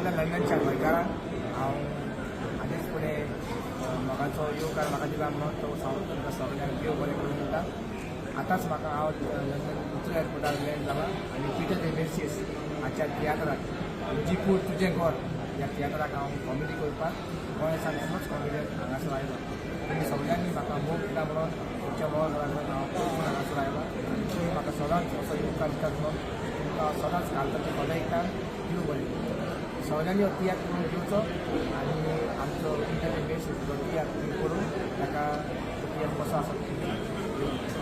सगळ्या लंडनच्या गोंयकारांक हांव हाजेच फुडें मोगाचो येवकार म्हाका दिला म्हणून तो हांव तुमकां सगळ्यांक देव बरें करून दिता. आतांच म्हाका हांव लंडन हिथ्रो एअरपोर्टार लँड जाला आनी पिटर रेमेसीस हाच्या तियात्राक म्हजी कूड तुजें घर ह्या तियात्राक हांव कॉमेडी करपाक गोंय सामकोच कॉमेडियन हांगासर आयलो. तुमी सगळ्यांनी म्हाका मोग दिला म्हणून तुमच्या मोगा लागून हांव पयसून हांगासर आयला आनी तुमी म्हाका सदांच असो येवकार दितात म्हणून तुमकां सदांच काळजाचे खोलायेंतल्यान देव बरें करूं. सगळ्यांनी हो तियात्र करून घेवचो आनी आमचो पिटर रेमेसीस हो तियात्र तुमी करून ताका तो तियात्र कसो आसा तो.